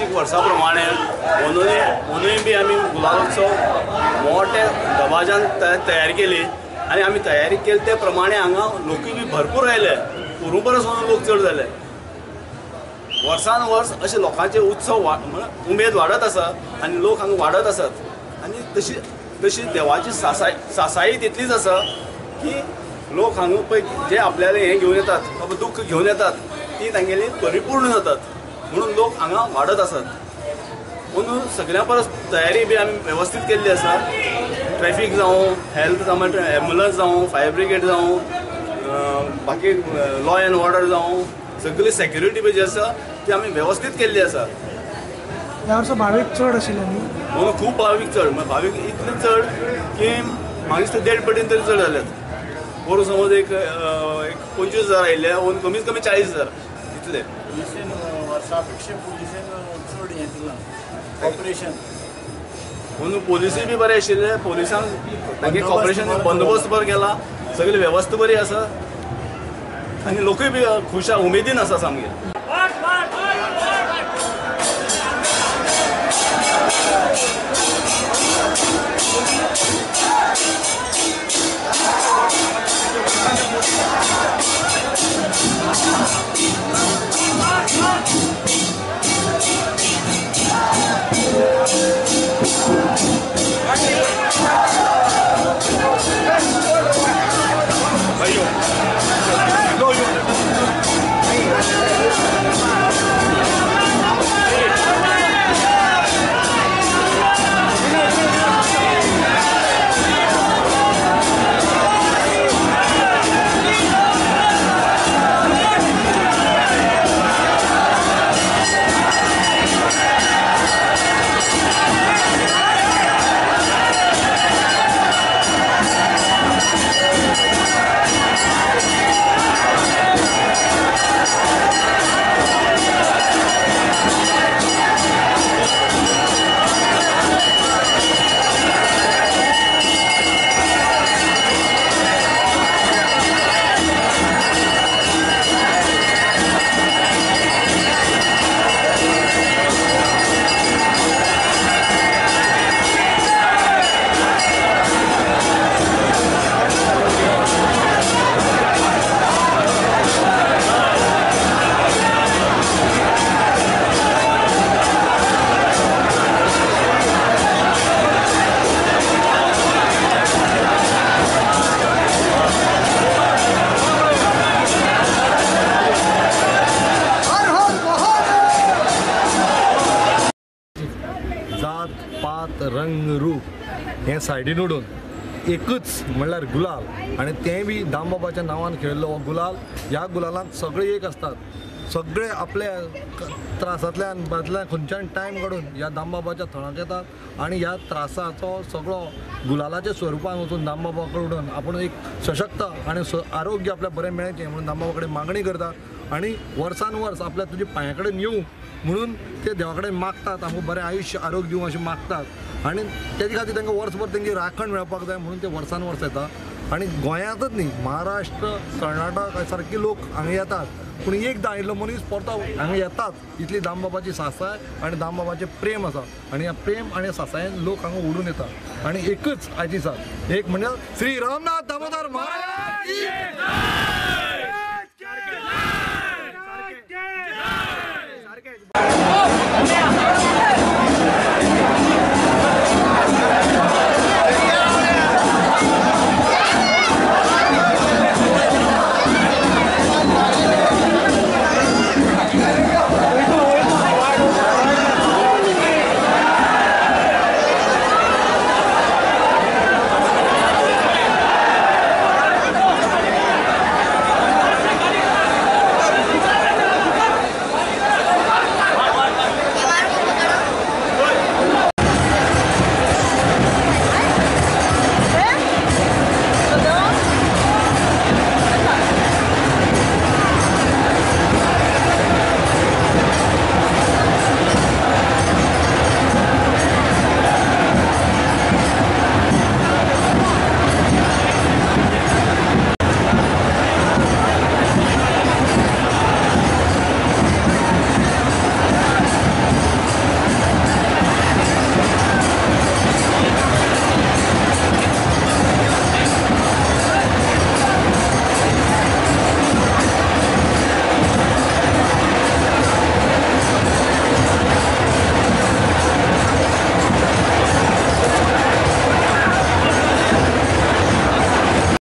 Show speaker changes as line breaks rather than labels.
वार्षिक वर्सा प्रमाणे अंदूय बी आमी गुलालोत्सव मोठ्या दबाज्यान तयारी केली आनी आमी तयारी केली ते प्रमाणे हांगा लोकूय बी भरपूर आयले. पोरूं परस लोक चड जाले. वर्सान वर्स अशे लोकांचे उत्सव उमेद वाडत आसा आनी लोक हांगा वाडत आसात आनी तशी तशी देवाची सासाई तितलीच आसा की लोक हांगा पळय जे आपल्याला हें घेवन येतात बाबा दुख्ख घेवन येतात ती तांगेली परिपूर्ण जातात म्हणून लोक हांगा वाडत आसात. म्हणून सगळ्यां परस तयारी बी आमी वेवस्थीत केल्ली आसा. ट्रॅफीक जावं, हेल्थ जावं, एम्बुलन्स जावं, फायर ब्रिगेड जावं, बाकी लॉ एंड ऑर्डर जावं, सगळी सेक्युरिटी बी जी आसा ती आमी वेवस्थीत केल्ली आसा.
ह्या वर्सा भावीक चड आशिल्ले न्ही?
म्हणून खूब भावीक चड, भावीक इतले चड की म्हाका दिसता 1.5 पटीन तरी चड जाल्यात. पोरूं समज एक 25,000 आयिल्ले, अंदू कमीत कमी 40,000 इतले.
पुलिसेन वर्सा पेक्षा पुलिसेन चड हें दिलां ऑपरेशन.
अंदू पोलिसूय बी बरे आशिल्ले. पोलिसांक तांगे कॉपरेशन बंदोबस्त बरो केला, सगळी वेवस्था बरी आसा आनी लोकूय बी खूश उमेदीन आसा सामके.
रंग रूप हें सायडीन उडोवन एकच म्हणल्यार गुलाल आनी तें बी दामबाबाच्या नांवान खेळिल्लो हो गुलाल. ह्या गुलालांत सगळे एक आसतात, सगळे आपल्या त्रासांतल्यान बादल्यान खंयच्यान टायम काडून ह्या दामबाबाच्या थळाक येतात आनी ह्या त्रासाचो सगळो गुलालाच्या स्वरुपान वचून दामबाबा कडून आपूण एक सशक्त आनी आरोग्य आपल्या बरें मेळचें म्हणून दामबाबा कडेन मागणी करतात आनी वर्सान वर्स आपल्या तुज्या पांया कडेन येवं म्हणून ते देवा कडेन मागतात, आमकां बरें आयुश्य आरोग्य दिवं अशें मागतात आनी तेजे खातीर तांकां वर्सभर तेंची राखण मेळपाक जाय म्हणून ते वर्सान वर्स येता. आनी गोंयांतच न्ही, महाराष्ट्र, कर्नाटक सारके लोक हांगा येतात, पूण एकदां आयिल्लो मनीस परतो हांगा येतात. इतली दामबाबाची सासाय आनी दामबाबाचें प्रेम आसा आनी ह्या प्रेम आनी सासायेन लोक हांगा उडून येता. आनी एकच आयज दिसा एक म्हणजे श्री रामनाथ दामोदर महाराज.